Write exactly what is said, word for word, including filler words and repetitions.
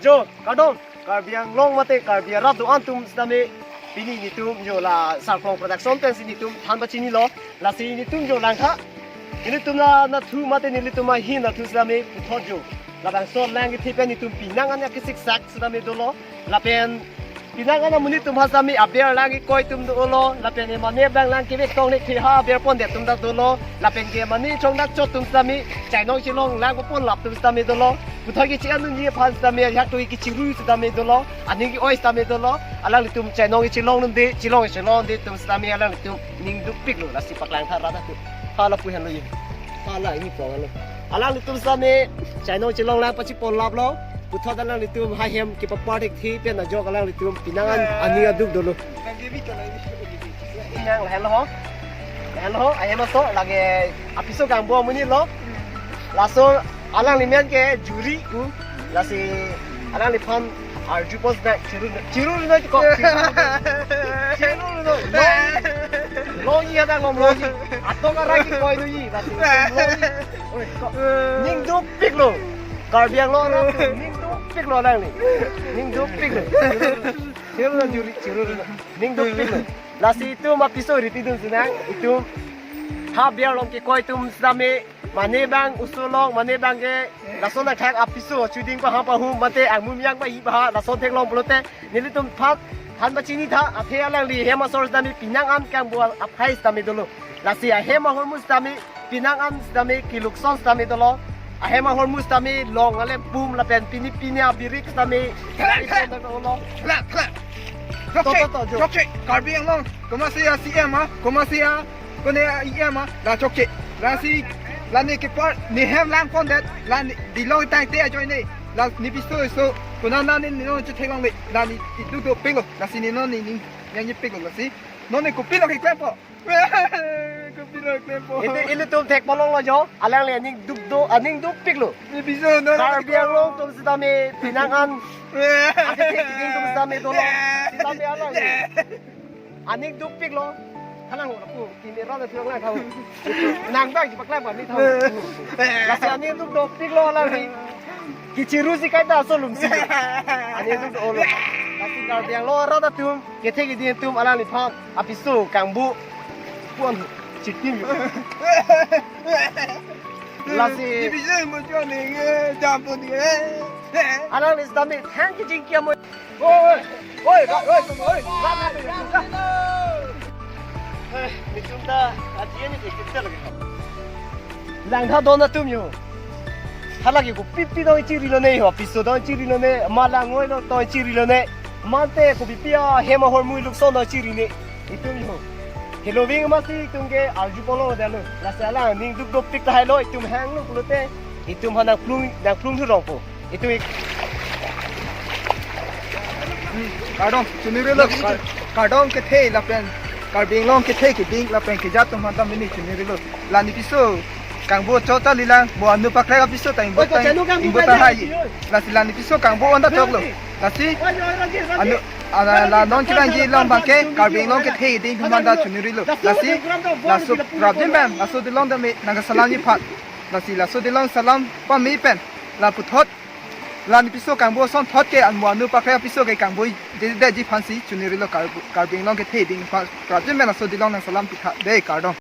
Jo, kardom, Karbi Anglong mate Karbi arat do-an atum sitame pini netum jo la Sarpong Production pensi netum than pachinilo, lasi netum jo langtha. Netum la nathu mate nelitum ahin nathu sitame puthot jo. Labangso lang kethe pen netum pinang an akesik sak sitame dolo. Lapen pinang an amonit atum ha sitame aber lang kekoi atum dolo. Lapen emane bang lang kevek tong nek the ha aber pondet atum ta dolo. Lapen ke mane chongdak chot atum sitame chainong chelong lang ponlap atum sitame dolo. Puthot ke chi-an dunji aphan sitame ajak tu kechiru sitame dolo. Aning ke-oi sitame dolo. Alanglitum chainong chelong nunde, chelong chelong de atum sitame alanglitum ning dukpiklo, lasi paklangtha rat atum. Hala pu henlo ye. Hala ini pong alo. Alanglitum sitame chainong chelong lang pachiponlaplo. Puthot alanglitum ha hem kepapar thekthe pen ajok alanglitum pinang an ani aduk dolo. Nang lahenlo ho. Lahenlo ho, ahem aso lake apiso kangbo amonit lo. Laso alangli men ke Juri ku. Lasi alangliphan arjupon sita chiru chiru no ko. Chiru no. Longji ada ngom longji. Atok arak kekoi doji. Lasi longji. Oi, ko. Ning dukpiklo. Karbi Anglong arat ning dukpiklo alangli. Ning dukpiklo. Chiru no Juri, chiru no. Ning dukpiklo. Lasi itum apiso ripidun sinang, itum ha aber along kekoi atum sitame, mane bang oso along, mane bang ke lason athak apiso chuding paham pahum mate angmum yang pahi paha lason theklong pulote nelitum phat than pachinitha, athe alangli hem asor sitame pinang an kangbo aphai sitame dolo. Lasi ahem ahormu sitame pinang an sitame kelukson sitame dolo. Ahem ahormu sitame long ale pum lapen pini pini abirik sitame. Klar, klar. Dolo. Klar, klar. To, to, to, jo. Chokche, Karbi Anglong, komatsi a-C M a, komatsi a, kone a-E M a, la chokche. Lasi, la ne kepar, ne hem lang pondet, la ne, dilong tangte ajoine, la ne piso iso, kona na ne, ne non chetheklongle, la ne iduk dopiklo, lasi ne non ne, ne, ne piklo, lasi, non ne kopilo keklempo. Kopilo keklempo. Ilitum thek palonglo jo, alangli aning duk do, aning dukpiklo. Ne piso, non ne Karbi Anglong atum sitame pinang an. Akethe keding atum sitame dolo. Sitame alangli aning dukpiklo. Halang ho lapu, kini rana thurang lang thaw. Nang bang ji paklang pami thaw. Lasi aning duk dopiklo alangli. Kechirusi kaita aso lumsi. Aning duk dolo. Lasi Karbi Anglong arat atum, kethe keding atum alangliphan apiso kangbo pon chitim. Lasi. Division mo jo ning, eh, jam pon ning, eh. Alangli sitame thank you jingkia mo. Oi, oi, oi, oi, oi, oi, oi, oi, oi. Eh, netum ta, aji ni ke kita lagi. Langtha don atum jo. Halake kopipi dong chirilo ne ho, piso dong chirilo ne, ma langoi lo dong chirilo ne. Mante kopipi ahem ahormu lukson dong chiri ne. Itum jo. Heloving masi itum ke arjupon lo dalo. Lasi alang ning duk dopik tahai lo, itum hanglo pulote. Itum ha nangplung, nangplung thurongpo. Itum ik- Kardom, chonirilo, kar-, kardom kethe lapen Karbi Anglong kethe keding lapen kejat atum aphan ta mini chonirilo. La ne piso kangbo chot ta lilang, mo anu paklek apiso ta ingbo ta, ingbo ta hai. Lasi la ne piso kangbo anta choklo. Lasi anu, ala, la non kelangji along abangke Karbi Anglong kethe keding atum aphan ta chonirilo. Lasi laso prabjin pen, laso dilong dame nangkasalam ji aphan. Lasi laso dilong salam pame pen, la puthot la ne piso kangbo asonthot ke, an mo anu paklek apiso ke kangbo de, de ji aphansi chonirilo Kar-, Karbi Anglong kethe keding aphan prabjin pen laso dilong nangsalam pitha de, kardom.